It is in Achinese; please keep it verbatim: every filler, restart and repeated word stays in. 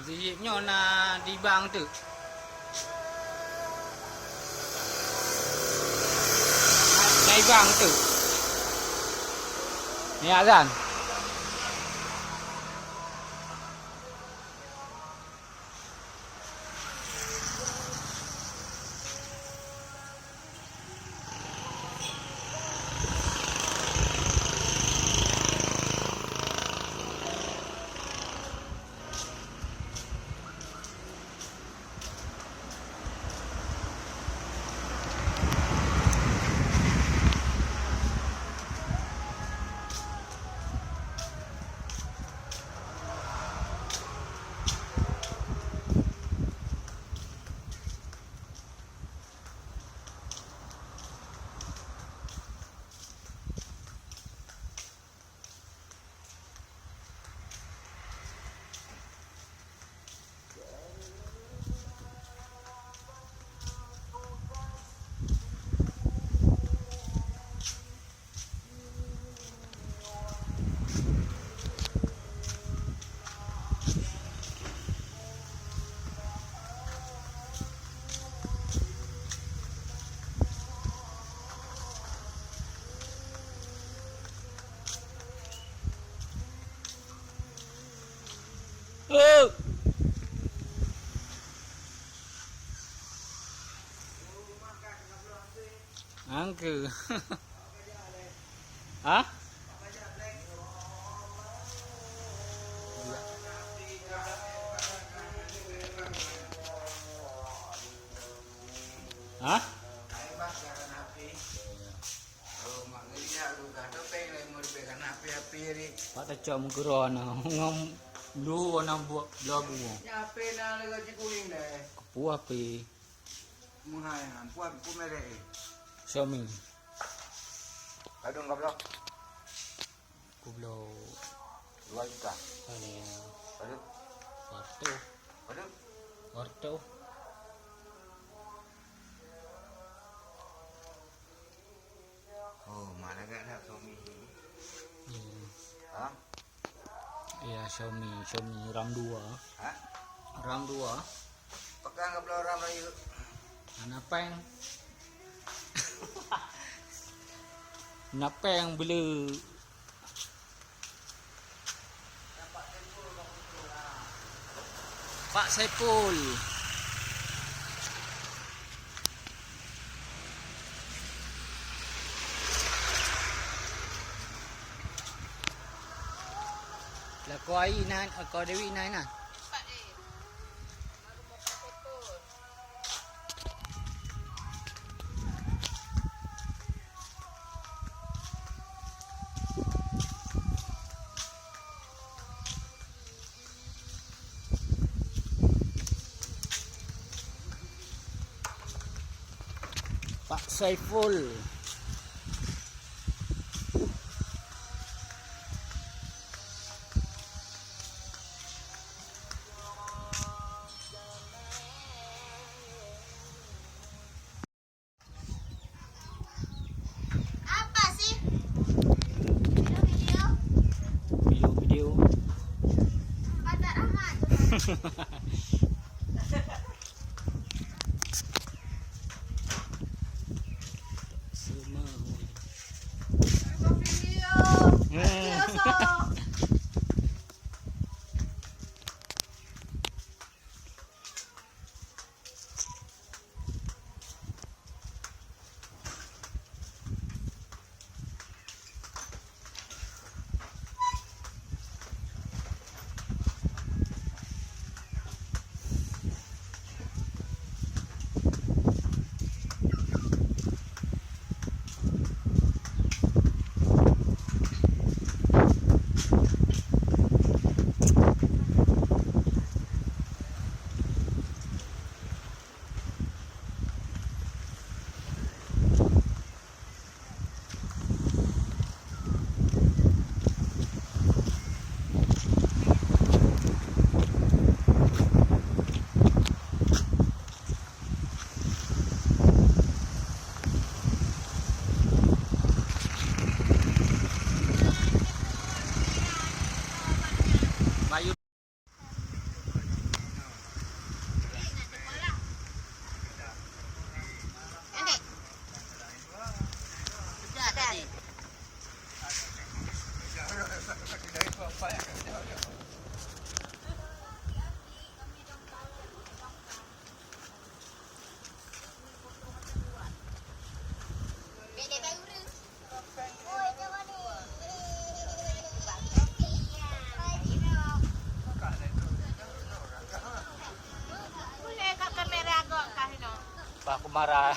Di nyoe na di bang tu. Na di bang tu. Ni azan. Angke. Hah? Hah? Pak tacok meukeurah na ngon blue warna bu-, blue abu. Nyan H P na lagak cikuring deh. Keupeu H P. Meuhai nyan, puan ku merek eh. Xiaomi. Padum ka bloe? Ku bloe. Dua juta. Ada. Padum? Seratus. Padum? Seratus. Oh, mana gak nak Xiaomi ni? Hmm. Ha? Ya, Xiaomi, Xiaomi RAM dua. Ha? RAM dua. Pegang ke belah RAM rayu. Hana péng. Hana péng beli. Pak Saiful. Lakoe Ai inan, lakoe Dewi inan, inan. Pak Saiful. Apa sih? Video, video. Video, video. Pantat Ahmad. Semua. Video. Eh. Video, sok. Marah.